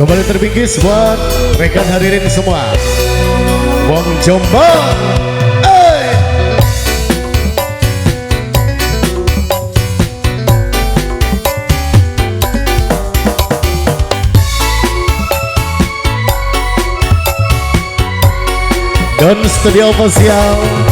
Kembali terbingkis buat rekan hadirin semua. Wong Jombang. Hey. Dan Studio Official.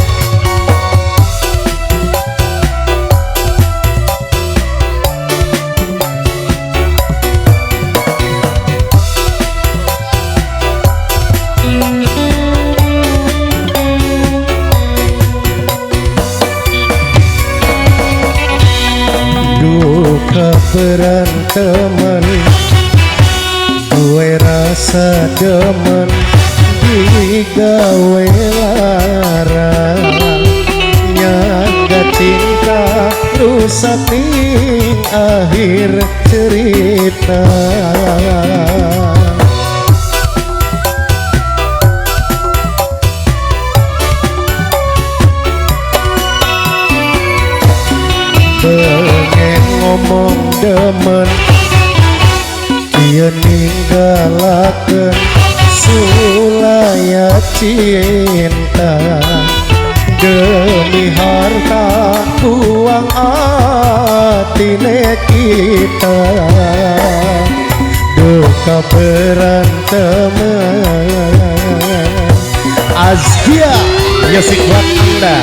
Duka berantemen, gue rasa demen digawe lara. Nyangga cinta rusak ning akhir cerita. Pengen ngomong demen, dia ninggalaken sulaya cinta. Demi harta buang atine kita. Duka berantemen. Azkia music buat Anda.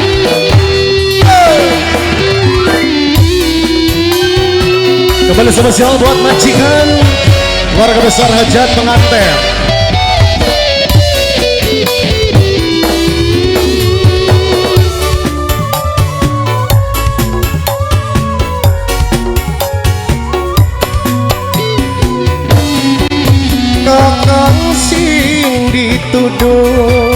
Kembali spesial buat majikan keluarga besar hajat pengantin. Kakang sing dituduh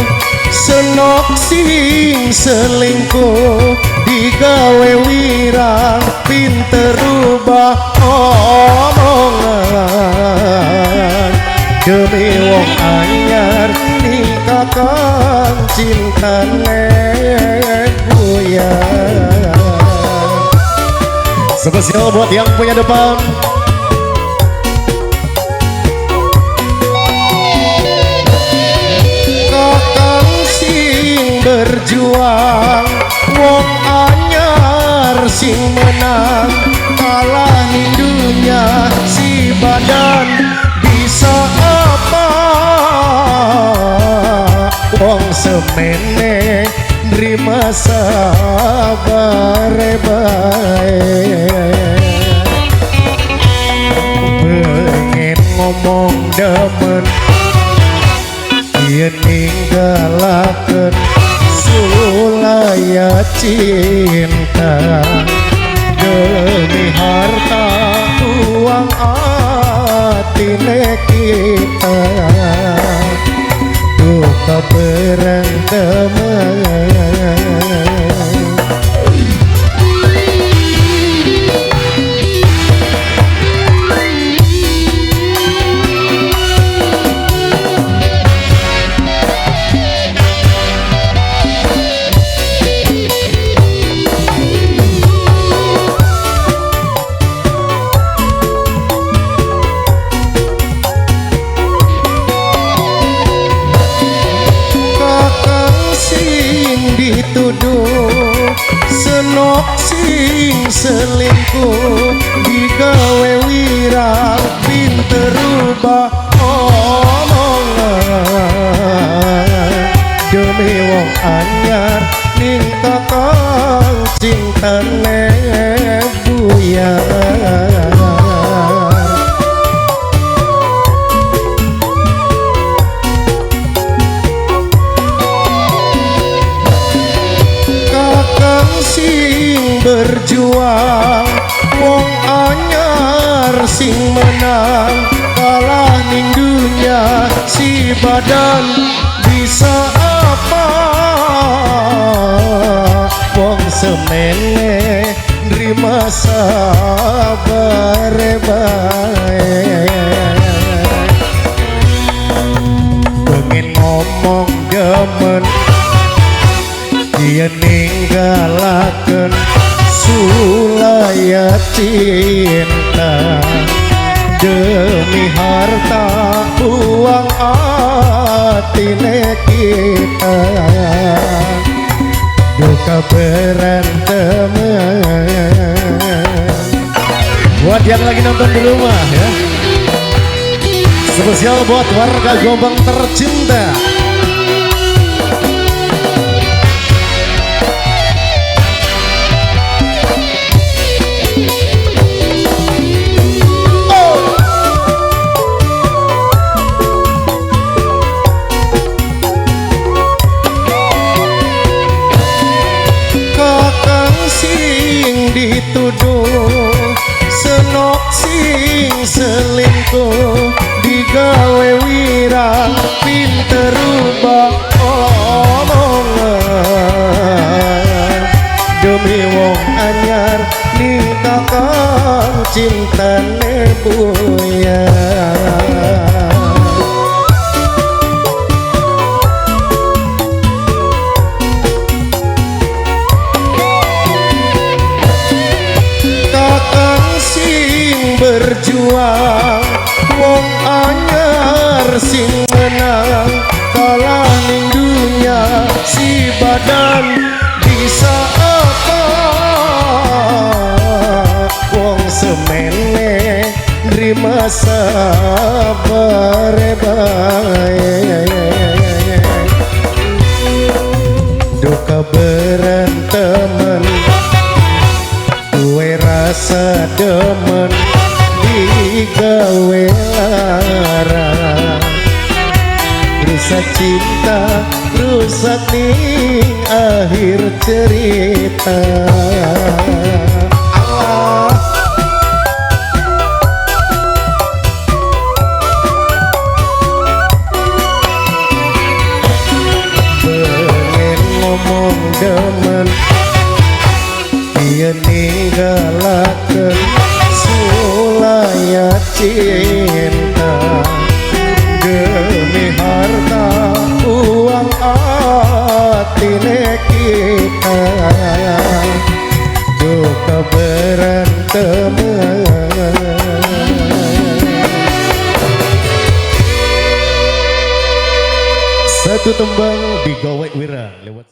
senok sing selingkuh, digawe wirang pinter rubah omongan. Demi wong anyar ning kakang cintane buyar. Spesial buat yang punya depan. Kakang sing berjuang, wong anyar sing menang, kalah ning dunya si badan bisa apa. Wong semene nrima sabare bae. Pengen ngomong demen, dia ninggalaken sulaya cinta. Demi harta uang atine kita. Duka berantemen. Dituduh senok sing selingkuh, digawe wirang pinter rubah omongan. Demi wong anyar ning kakang cintane buyar. Sing berjuang, wong anyar sing menang, kalah ning dunya si badan bisa apa. Wong semene nrima sabare bae. Pengen ngomong demen, dia ninggalaken sulaya cinta. Demi harta uang atine kita. Duka berantem. Buat yang lagi nonton di rumah ya, spesial buat warga Gombang tercinta. Kakang sing dituduh senok sing selingkuh, digawe wirang pinter rubah omongan. Demi wong anyar ning kakang cintane buyar. Kakang sing berjuang, wong anyar sing menang, kalah ning dunya si badan bisa apa. Wong semene nrima sabar bae. Duka berantemen duwe rasa demen, digawe lara. Rusak cinta, rusak ning akhir cerita. Allah. Pengen ngomong demen, dia ninggalaken sulaya cinta. Demi harta uang atine kita. Duka berantem. Satu tembang digawe wirang lewat.